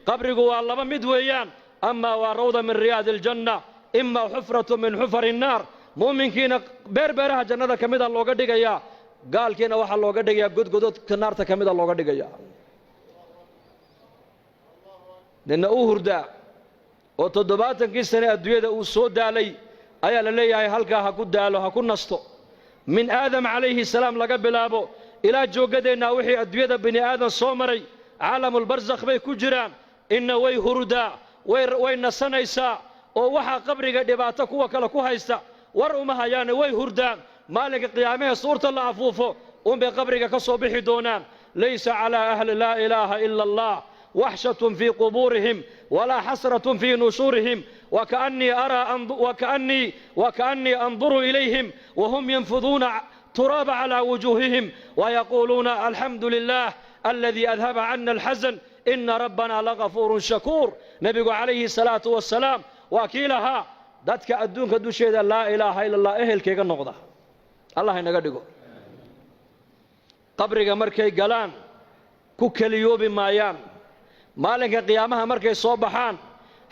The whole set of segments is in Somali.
Qabrigu waa laba mid weeyaan: amaa waa rawda min riyaadi aljanna, imaa xufratu min xufari innaar. Muuminkiina beerbeeraha jannada ka mida looga dhigayaa, gaalkiina waxaa looga dhigayaa godgododka naarta ka mida looga dhigayaa. Nina uu hurdaa oo 70kii sane adduunyada uu soo daalay ayaa la leeyahay halkaa ha ku daalo, ha ku nasto. Min Aadam calayhi salaam laga bilaabo ilaa jooggadeennaa, wixii adduunyada bini aadan soo maray caalamulbarsakh bay ku jiraan. Inna way hurdaa, way nasanaysaa, oo waxaa qabriga dhibaato kuwa kale ku haysta war uma hayaane, way hurdaan. Maalinka qiyaamahee suurta la afuufo unbay qabriga ka soo bixi doonaan. Laysa calaa ahli laa ilaaha ila Allah waxshatun fii qubuurihim walaa xasratun fii nushuurihim, waka'annii anduru ilayhim wahum yanfuduuna turaaba calaa wujuuhihim wayaquuluuna alxamdu lilah aladii adhaba cana alxasan, ina rabbana lagafuurun shakuur. Nebigu calayhi salaatu wasalaam waa kii lahaa dadka adduunka dusheeda laa ilaaha ila Allah ehelkayga noqda, Allah inaga dhigo. Qabriga markay galaan ku keliyoobi maayaan. Maalinka qiyaamaha markay soo baxaan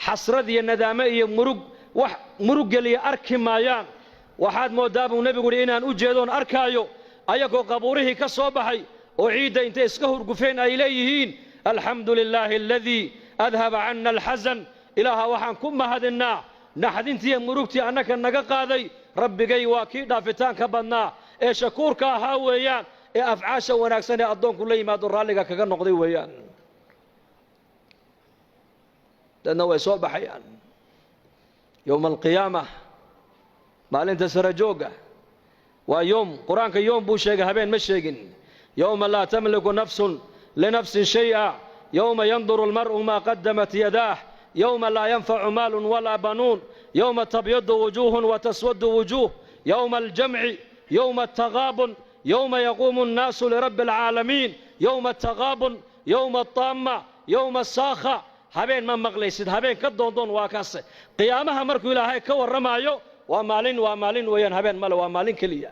xasrad iyo nadaame iyo murug, wax murug geliya arki maayaan. Waxaad mooddaa buu nebigu yidhi inaan u jeedoon arkaayo ayagoo qabuurihii ka soo baxay oo ciidda intay iska hurgufeen ay leeyihiin: alxamdu lilaahi aladii adhaba cana alxasan. Ilaaha waxaan ku mahadinnaa naxdintiiyo murugtii annaka naga qaaday. Rabbigay waa kii dhaafitaanka badnaa ee shakuurka ahaa weeyaan, ee afcaasha wanaagsan ee addoonku la yimaado raalliga kaga noqday weeyaan. Dadna way soo baxayaan yowma alqiyaama, maalinta sarajoogga. Waa yoom, qur-aanka yoom buu sheegay, habeen ma sheegin. Yowma laa tamliku nafsun linafsin shay'a, yowma yanduru almar'u maa qadamat yadaah, yowma laa yanfacu maalun walaa banuun, yowma tabyadu wujuuhun wataswadu wujuuh, yowma aljamci, yowma altagaabun, yowma yaquumu annaasu lirabbi alcaalamiin, yowma altagaabun, yowma altaamma, yowma asaakha. Habeen ma maqlaysid, habeen ka doondoon waa kaase. Qiyaamaha markuu Ilaahay ka warramaayo waa maalin, waa maalin weeyaan, habeen male, waa maalin keliya.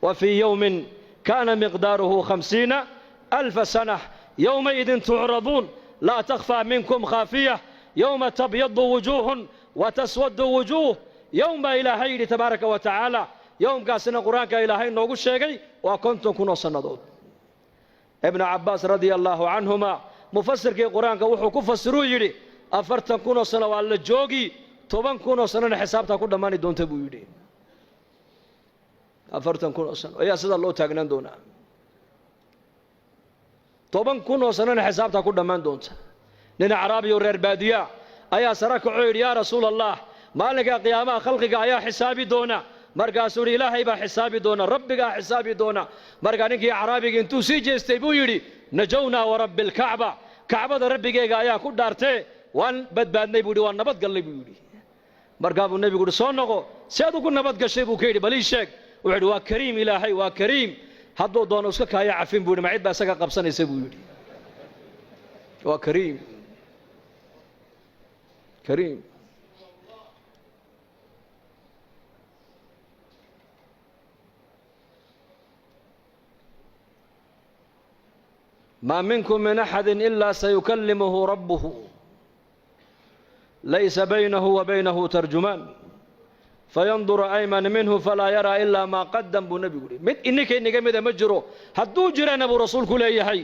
Wa fii yowmin kaana miqdaaruhu 50,000 sana, yowmaidin tucraduun laa takhfaa minkum khaafiya, yowma tabyadu wujuuhun wa taswadu wujuuh. Yowm baa Ilaahay yidhi tabaaraka wa tacaala. Yowmkaasina qur-aanka Ilaahay noogu sheegay waa 50,000 oo sannadood. Ibnu Cabbaas radia allaahu canhuma, mufasirkii qur-aanka, wuxuu ku fasiruu yidhi 40,000 oo sano waa la joogi, 10,000 oo sanona xisaabtaa ku dhammaani doonta buu yidhi. 40,000 oo sano ayaa sidaa loo taagnaan doonaa, 10,000 oo sanona xisaabtaa ku dhammaan doonta. Nin acraabi oo reer baadiyaa ayaa sara kacoo yidhi: yaa Rasuul Allah, maalinka qiyaamaha khalqiga ayaa xisaabi doona? Markaasuu yidhi: Ilaahay baa xisaabi doona, Rabbigaa xisaabi doona. Markaa ninkii acraabiga intuu sii jeestay buu yidhi: najownaa warabbi alkacba, Kacbada Rabbigeyga ayaan ku dhaartee, waan badbaadnay buu yidhi, waan nabad gallay buu yidhi. Markaa buu nebigu yidhi: soo noqo, si aad ugu nabad gashay buu ka yidhi, bal ii sheeg. Wuxuu yidhi: waa kariim Ilaahay, waa kariim, hadduu doono iska kaaya cafin buu yidhi, ma cid baa isaga qabsanaysa buu yidhi. Waa kariim, kariim. Maa minkum min axadi ilaa sayukallimuhu rabbuhu, laysa baynahu wa baynahu tarjumaan, fayanduru ayman minhu falaa yaraa ilaa maa qadam buu nebigu yihi. Mid ininka inaga mida ma jiro, hadduu jirana buu rasuulku leeyahay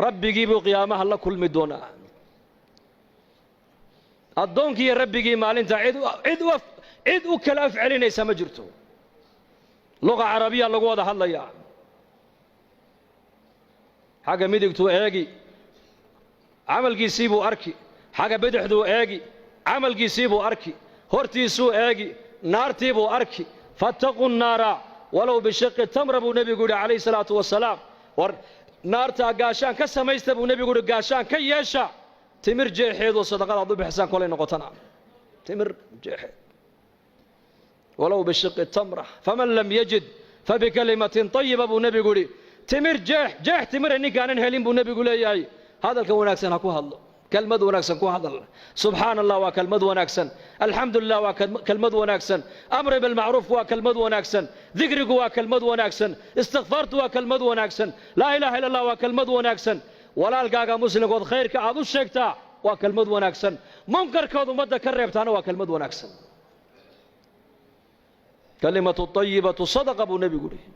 Rabbigii buu qiyaamaha la kulmi doonaa. Addoonkiiyo Rabbigii maalinta cid u kala af celinaysa ma jirto. Luqa carabiya lagu wada hadlayaa. Xagga midigtuu eegi, camalkiisii buu arki; xagga bidixduu eegi, camalkiisii buu arki; hortiisuu eegi, naartii buu arki. Fattaquu nnaara walow bishiqi tamra buu nebigu yidhi calayhi salaatu wasalaam. War naartaa gaashaan ka samaysta buu nebigu yidhi, gaashaan ka yeesha timir jeexeedoo sadaqadaad u bixisaan kolay noqotana timir jeexeed, walow bishiqi tamra, faman lam yajid fabikalimatin tayiba buu nebigu yidhi. Timir jeex, jeex timira ninkaanan helin buu nebigu leeyahay hadalka wanaagsan ha ku hadlo, kelmad wanaagsan ku hadal. Subxaana Allah waa kelmad wanaagsan, alxamdu lilah waa kelmad wanaagsan, amri bilmacruufku waa kelmad wanaagsan, dikrigu waa kelmad wanaagsan, istikfaartu waa kelmad wanaagsan, laa ilaaha illa Allah waa kelmad wanaagsan. Walaalkaaga muslimkood khayrka aad u sheegtaa. waa kelmad wanaagsan, munkarkood ummadda ka reebtaana waa kelmad wanaagsan. Kalimatu tayibatu sadaqa buu nebigu yihi.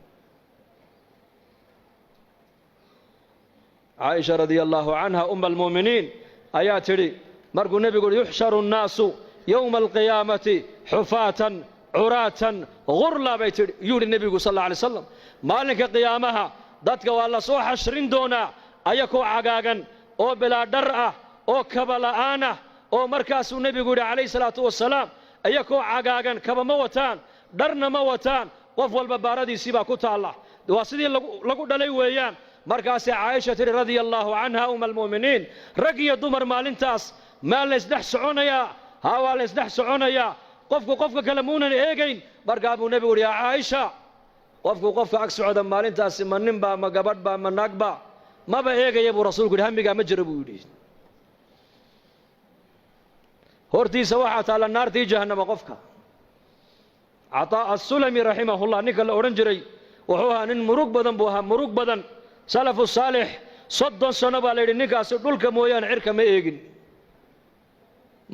Caaisha radia allaahu canha uma almu'miniin ayaa tidhi markuu nebigu yihi yuxsharu nnaasu yowma alqiyaamati xufaatan curaatan ghurla bay tidhi, yuu yidhi nebigu sal alla alay slam, maalinka qiyaamaha dadka waa la soo xashrin doonaa ayakoo cagaagan oo bilaa dhar ah oo kaba la'aan ah, oo markaasuu nebigu yidhi calayhi salaatu wasalaam ayakoo cagaagan, kaba ma wataan, dharna ma wataan, qof walba baaradiisii baa ku taalla, waa sidii lagu dhalay weeyaan. Markaasay Caaisha tidhi radia allaahu canha uma almu'miniin, rag iyo dumar maalintaas maa laysdhex soconayaa? Haa, waa laysdhex soconayaa, qofku qofka kale muunan eegayn. Markaa buu nebigu yidhi yaa Caaisha, qofku qofka ag socda maalintaasi ma ninbaa, ma gabadhbaa, ma naagba, maba eegaya buu rasuulku yidhi, hamigaa ma jiro buu yidhi. Hortiisa waxaa taalla naartii jahannama qofka. Cataa asulami raximahullah, ninka la odhan jiray, wuxuu ahaa nin murug badan buu ahaa, murug badan. Salafu saalix 30 sano baa la yidhi ninkaasi dhulka mooyaane cirka ma eegin.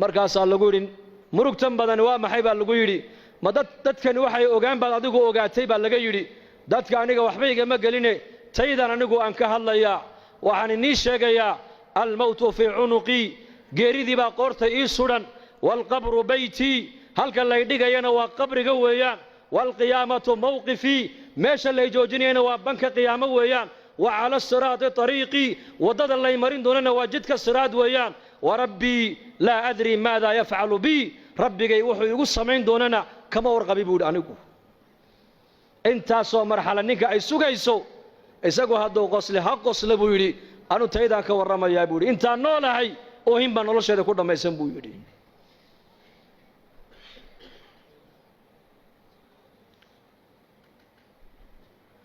Markaasaa lagu yidhi murugtan badani waa maxay baa lagu yidhi, ma dadkani waxay ogaan baad adigu ogaatay baa laga yidhi. Dadka aniga waxba igama geline, taydan anigu aan ka hadlayaa, waxaan inii sheegayaa almowtu fii cunuqii, geeridii baa qoorta ii sudhan, waalqabru beytii, halka lay dhigayana waa qabriga weeyaan, waalqiyaamatu mawqifii, meesha lay joojinayana waa banka qiyaamo weeyaan, wa cala asiraati ariiqii, waddada lay marin doonana waa jidka siraad weeyaan, warabbii laa adrii maada yafcalu bii, rabbigay wuxuu igu samayn doonana kama warqabi buu yidhi anigu. Intaasoo marxala ninka ay sugayso, isagu hadduu qosle ha qosle buu yidhi, anu taydaan ka warramayaa buu yidhi, intaan noolahay oohin baa nolosheeda ku dhammaysan buu yidhi.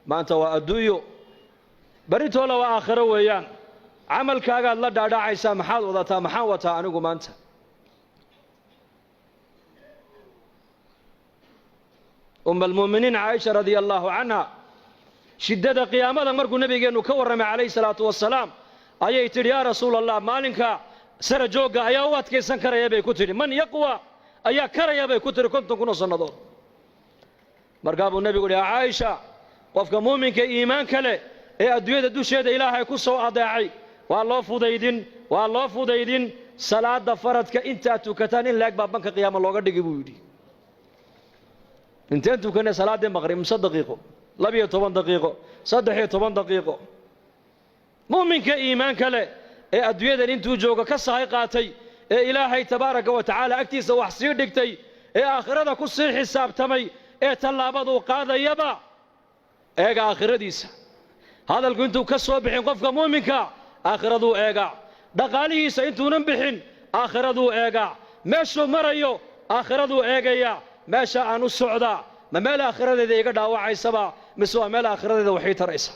Maanta waa adduunyo, berritoola waa aakhiro weeyaan. Camalkaagaad la dhaadhacaysaa, maxaad wadataa, maxaan wataa anigu maanta? Uma almu'miniin Caaisha radia allaahu canha, shiddada qiyaamada markuu nebigeennu ka warramay calayhi salaatu wasalaam, ayay tidhi yaa rasuula allah, maalinka sara joogga ayaa u adkaysan karaya bay ku tidhi, man yaqwa ayaa karaya bay ku tidhi 50 kun oo sannadood. Markaa buu nebigu yidhi yaa Caaisha, qofka muuminka iimaanka leh ee adduunyada dusheeda ilaahay ku soo adeecay waa loo fudaydin, waa loo fudaydin salaada faradka intaad tukataan in laeg baa banka qiyaama looga dhigi buu yidhi. Inteen tukanay salaaddii maqrib? Mise daqiiqo, 12 daqiiqo, 13 daqiiqo. Muuminka iimaanka leh ee adduunyadan intuu joogo ka sahay qaatay, ee ilaahay tabaaraka wa tacaala agtiisa wax sii dhigtay, ee aakhirada ku sii xisaabtamay, ee tallaabaduu qaadayaba eega aakhiradiisa. Hadalku intuu ka soo bixin qofka muuminka aakhiraduu eegaa, dhaqaalihiisa intuunan bixin aakhiraduu eegaa, meeshuu marayo aakhiraduu eegayaa, meesha aan u socdaa ma meel aakhiradeeda iga dhaawacaysaba mise waa meel aakhiradeeda waxii taraysa?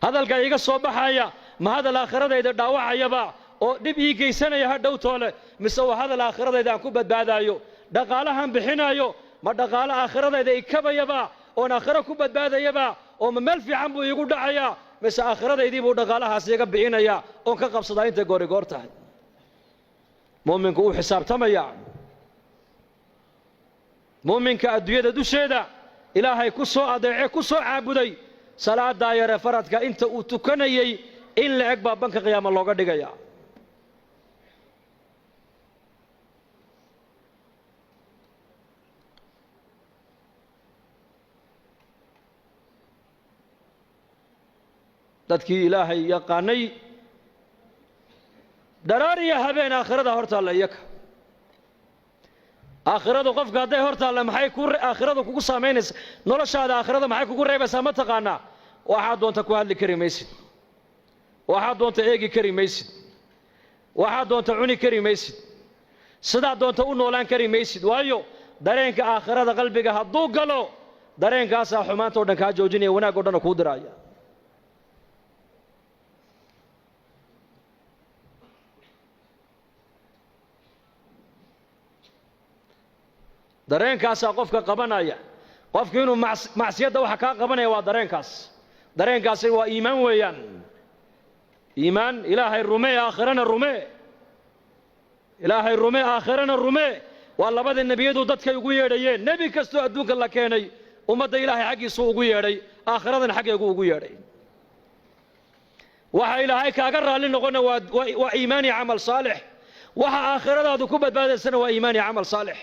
Hadalka iga soo baxaya ma hadal aakhiradayda dhaawacayaba oo dhib ii geysanaya ha dhowtoole, mise waa hadal aakhiradayda aan ku badbaadaayo? Dhaqaalahan bixinaayo ma dhaqaalo aakhiradayda ikabayaba oon aakhiro ku badbaadayaba, oo ma meel fiican buu iigu dhacayaa, mise aakhiradaydii buu dhaqaalahaas iga bixinayaa oon ka qabsadaa intay goori goor tahay? Mu'minku wuu xisaabtamayaa. Muuminka adduunyada dusheeda ilaahay ku soo adeece, ku soo caabuday, salaadaa yare faradka inta uu tukanayey in la eg baa banka qiyaama looga dhigayaa. Dadkii ilaahay yaqaanay dharaar iyo habeen aakhirada hor taalla iyaka. Aakhiradu qofka hadday hor taalla maxay ku aakhiradu kugu saamaynaysaa? Noloshaada aakhirada maxay kugu reebaysaa ma taqaanaa? Waxaad doonta ku hadli kari maysid, waxaad doonta eegi kari maysid, waxaad doonta cuni kari maysid, sidaad doonta u noolaan kari maysid. Waayo dareenka aakhirada qalbiga hadduu galo, dareenkaasaa xumaanta o dhan kaa joojinaya, wanaag o dhanna kuu diraaya. Dareenkaasaa qofka qabanaya. Qofku inuu macsiyadda waxa kaa qabanaya waa dareenkaas. Dareenkaasi waa iimaan weeyaan. Iimaan ilaahay rumee, aakhirana rumee. Ilaahay rume, aakhirana rume, waa labada nebiyadu dadkay ugu yeedhayeen. Nebi kastoo adduunka la keenay ummadda ilaahay xaggiisuu ugu yeedhay, aakhiradan xaggeegu ugu yeedhay. Waxa ilaahay kaaga raalli noqona waa iimaan iyo camal saalix. Waxa aakhiradaadu ku badbaadaysana waa iimaan iyo camal saalix.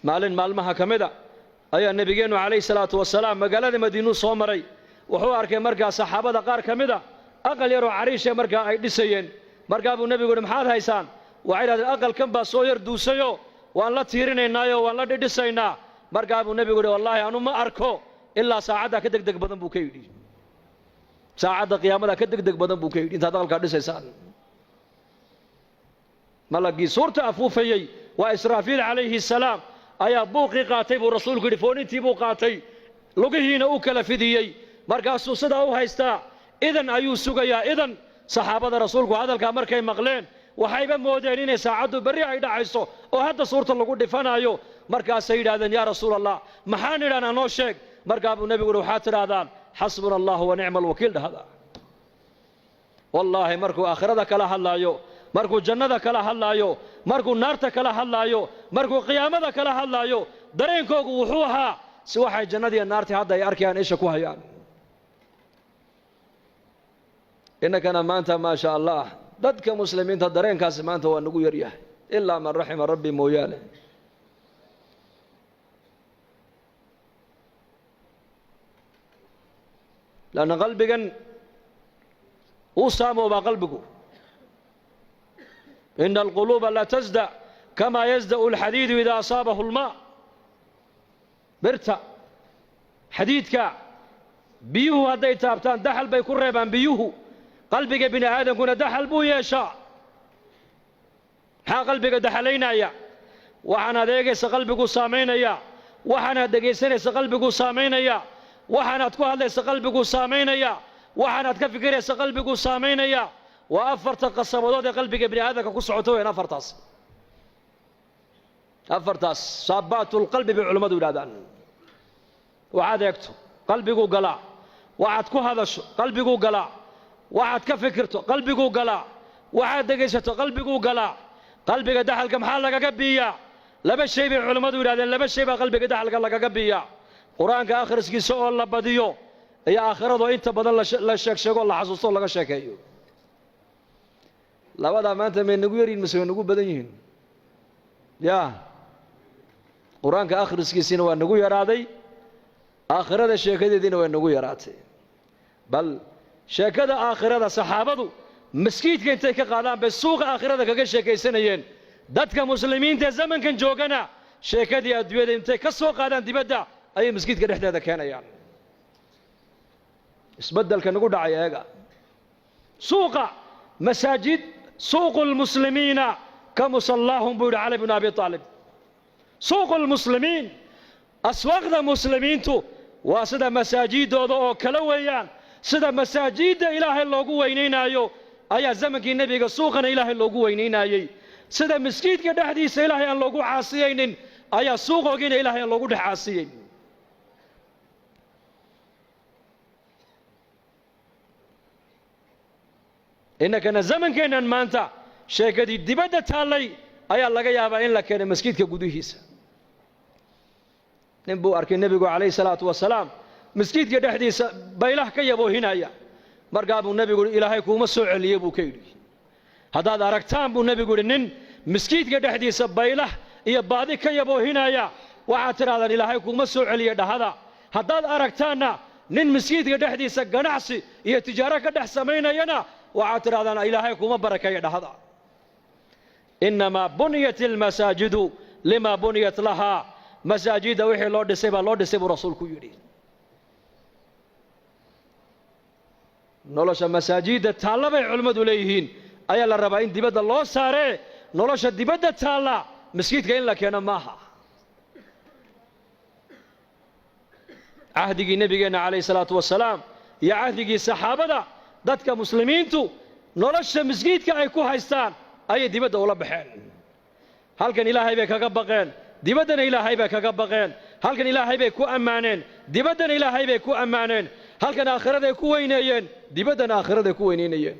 Maalin maalmaha ka mida ayaa nebigeennu calayhi salaatu wasalaam magaalada Madiinuu soo maray. Wuxuu arkay markaa saxaabada qaar ka mida aqal yaroo cariishe markaa ay dhisayeen. Markaa buu nebigu yidhi, maxaad haysaan? Waxay idhahdeen, aqalkan baa soo yar duusayo, waan la tiirinaynaayo, waan la dhidhisaynaa. Markaa buu nebigu yidhi, wallaahi anu ma arko ilaa saacaddaa ka degdeg badan buu ka yidhi. Saacadda qiyaamada ka degdeg badan buu ka yidhi intaad aqalkaa dhisaysaan. Malagii suurta afuufayey waa Israafiil calayhi salaam ayaa buuqii qaatay buu rasuulku yidhi, foonintii buu qaatay, lugihiina u kala fidiyey. Markaasuu sidaa u haystaa, idan ayuu sugayaa idan. Saxaabada rasuulku hadalkaa markay maqleen waxayba moodeen inay saacaddu berri ay dhacayso oo hadda suurta lagu dhifanayo. Markaasay yidhahdeen, yaa rasuul Allah, maxaan idhahnaa, noo sheeg. Markaa buu nebigu yidhi, waxaad tidhaahdaan xasbuna allahu wa nicma alwakiil dhahda. Wallaahi markuu aakhirada kala hadlaayo, markuu jannada kala hadlaayo, markuu naarta kala hadlaayo, markuu qiyaamada kala hadlaayo, dareenkoogu wuxuu ahaa si waxay jannadiiyo naartii hadda ay arkayaan isha ku hayaan. Innakana maanta maa sha allah dadka muslimiinta dareenkaasi maanta waa nagu yaryahay, ilaa man raxima rabbi mooyaane. Lanna qalbigan uu saamoobaa qalbigu. Ina alquluuba la tasda kamaa yasda'u alxadiidu idaa asaabahu almaa. Birta xadiidka biyuhu hadday taabtaan daxal bay ku reebaan biyuhu. Qalbiga bini aadamkuna daxal buu yeeshaa. Maxaa qalbiga daxalaynaya? Waxaanaad eegaysa qalbiguu saamaynaya, waxaanaad dhegaysanaysa qalbiguu saamaynaya, waxaanaad ku hadlaysa qalbiguu saamaynaya, waxaanaad ka fikiraysa qalbiguu saamaynaya. Waa afarta qasabadood ee qalbiga bini aadamka ku socota weyn. Afartaas saabaatlqalbi bay culimmadu yidhahdaan. Waxaad eegto qalbiguu galaa, waxaad ku hadasho qalbiguu galaa, waxaad ka fikirto qalbiguu galaa, waxaad dhegaysato qalbiguu galaa. Qalbiga daxalka maxaa lagaga biiyaa? Laba shay bay culimmadu yidhahdeen. Laba shay baa qalbiga daxalka lagaga biiyaa: qur-aanka akhriskiisa oo la badiyo iyo aakhirado inta badan la sheeg sheego, la xasuusto, laga sheekeeyo. Labadaa maanta may nagu yaryihin mise way nagu badan yihiin? Yaa qur-aanka akhriskiisiina waa nagu yaraaday, aakhirada sheekadeediina way nagu yaraatay. Bal sheekada aakhirada saxaabadu maskiidka intay ka qaadaan bay suuqa aakhirada kaga sheekaysanayeen. Dadka muslimiinta zamankan joogana sheekadii adduunyada intay ka soo qaadaan dibadda ayay maskiidka dhexdeeda keenayaan. Isbeddelka nagu dhacay eega. Suuqa masaajid, suuqu lmuslimiina ka musallaahum buu yidhi Cali bnu Abi Aalib. Suuqu lmuslimiin, aswaaqda muslimiintu waa sida masaajidooda oo kale weeyaan. Sida masaajidda ilaahay loogu weynaynaayo ayaa zamankii nebiga suuqana ilaahay loogu weynaynayey. Sida maskiidka dhexdiisa ilaahay aan loogu caasiyaynin ayaa suuqoogiina ilaahay aan loogu dhex caasiyeyn. Innakana zamankeennan maanta sheekadii dibadda taallay ayaa laga yaabaa in la keenay maskiidka gudihiisa. Nin buu arkay nebigu calayhi salaatu wasalaam maskiidka dhexdiisa baylah ka yaboohinaya. Markaa buu nebigu yidhi, ilaahay kuuma soo celiyey buu ka yidhi. Haddaad aragtaan buu nebigu yidhi nin maskiidka dhexdiisa baylah iyo baadi ka yaboohinaya, waxaad tidhahdaan ilaahay kuuma soo celiye dhahada. Haddaad aragtaanna nin maskiidka dhexdiisa ganacsi iyo tijaaro ka dhex samaynayana, waxaad tidhahdaan ilaahay kuuma barakeeya dhahada. Innamaa buniyat almasaajidu limaa buniyat lahaa. Masaajidda wixii loo dhisay baa loo dhisay buu rasuulku yidhi. Nolosha masaajidda taalla bay culimmadu leeyihiin ayaa la rabaa in dibadda loo saaree. Nolosha dibadda taalla maskiidka in la keeno maaha. Cahdigii nebigeenna calayhi salaatu wasalaam iyo cahdigii saxaabada dadka muslimiintu nolosha masjiidka ay ku haystaan ayay dibadda ula baxeen. Halkan ilaahay bay kaga baqeen, dibaddana ilaahay bay kaga baqeen. Halkan Ilaahay bay ku ammaaneen, dibaddana Ilaahay bay ku ammaaneen. Halkan aakhiraday ku weyneeyeen, dibaddana aakhiraday ku weyneynayeen.